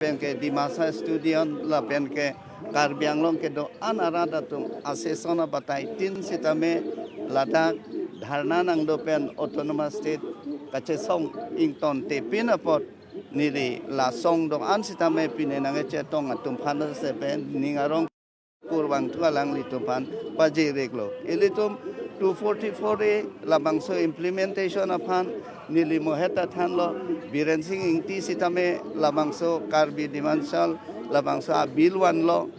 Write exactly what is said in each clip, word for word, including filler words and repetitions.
pen ke Dimasa Student lapen ke Karbi Anglong kedo-an arat atum a-session abatai tin sitame ladak dharna nangdo pen Autonomous State kachesong ingtontepin apot neli la song do-an sitame pine nangkachetong atum aphan sepen ning arong kurvangthu alanglitum aphan pajiriklo. Ilitum two forty-four A labangso implementation aphan neli mohet ta thanlo. Biren Singh Ingti sitame labangso Karbi Dimensal labangso a-bill vanlo.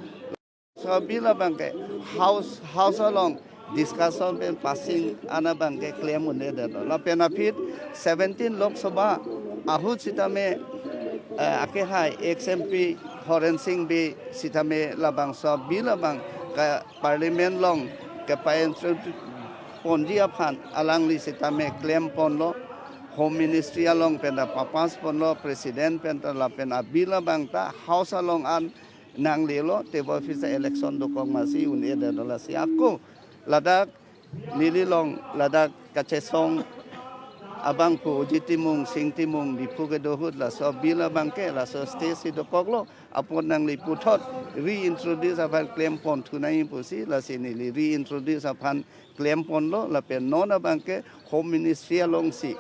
So a-bill abangke House, House along discussion pen passing an abangke klem un-edetlo. Lapen aphi seventeen Lok Sabha ahut sitame, eh, akehai ex-M P Horen Sing Bey sitame labangso a-bill abang ke Parliament along kepa-introduce ponji aphan alangli sitame klem ponlo, Home Ministry along pen ta papass ponlo, President pen ta lapen a-bill abang ta House along an nanglelo, table office election dokok masi un-edetlo. Lasi ako ladak neli along ladak kachesong abangphu Ojit Timung, Sing Timung, Diphu kedo ahut laso a-bill abangke laso stage si dokoklo, apot nangli puthot reintroduce aphan klem ponthu nangji pusi lasi neli reintroduce aphan klem ponlo. Lapen non abangke Home Ministry alongsi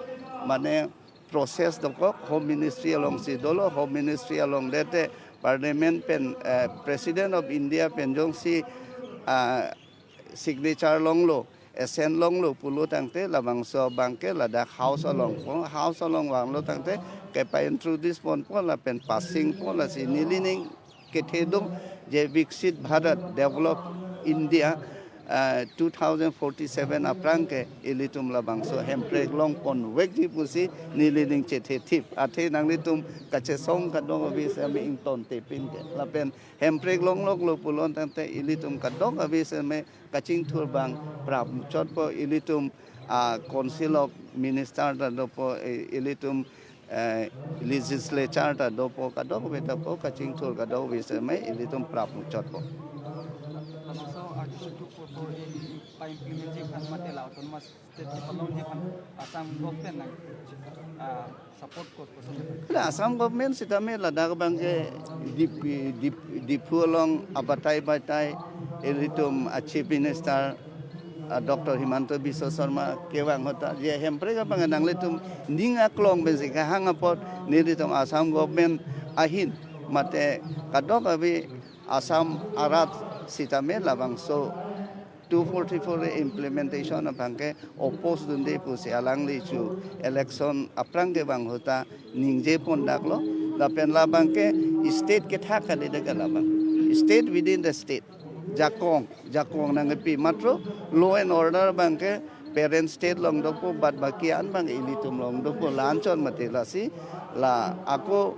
mane process dokok, Home Ministry alongsi dolo, Home Ministry along dete Parliament pen, eh, President of India pen jongsi, ah, signature longlo, assent longlo pulo tangte labangso abangke ladak House along po, House along vanglo tangte kepa-introduce ponpo lapen passing po. Lasi neli ning kethe do je Viksit Bharat, Developed India, eh, two thousand forty-seven aphrang ke ilitum labangso Hemprek long ponvekji pusi neli ning chethe thip. Athe nanglitum kachesong kadokave sitame ingtontepin ke lapen Hemprek longloklo pulo tangte ilitum kadokave sitame kachingthur abang prapchotpo. Ilitum, ah, Council of Minister ta dopo, eh, ilitum, eh, Legislature ta dopo, kadokave ta po, kachingthur kadokave sitame ilitum prapchotpo. Laso article two four four A pa-implement ji aphan mate la Autonomous State kepalongji aphan Assam government nang, ah, support kok koson. La Assam government sitame ladak abangke Dip-, Dip-, Diphu along abatai batai ilitum a-Chief Minister, ah, Doctor Himanta Biswa Sarma kevang ahut ta je Hemprek abang nanglitum ning aklong pensi kehang apot nelitum Assam government ahin mate kadokave Assam arat sitame labangso two forty-four A implementation abangke oppose dunde pusi alangli chu election aphrang kevang ahut ta ningje pondaklo. Lapen labangke state kethak kali deke labang. State within the state. Jakong, jakong nangkepi matro law and order abangke parent state along dopo, bad baki an abang ilitum along dopo, la-anchot mati. Lasi la ako,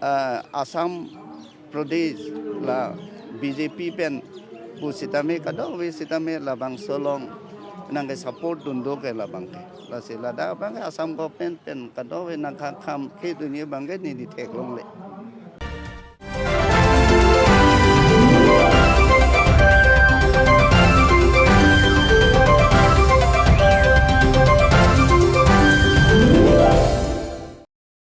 eh, Assam Pradesh la B J P pen pusitame kadokave sitame labangso along nangke-support dun do ke labangke. Lasi ladak abangke Assam government pen kadokave nangkhakham kedunji abangke neli theklongle.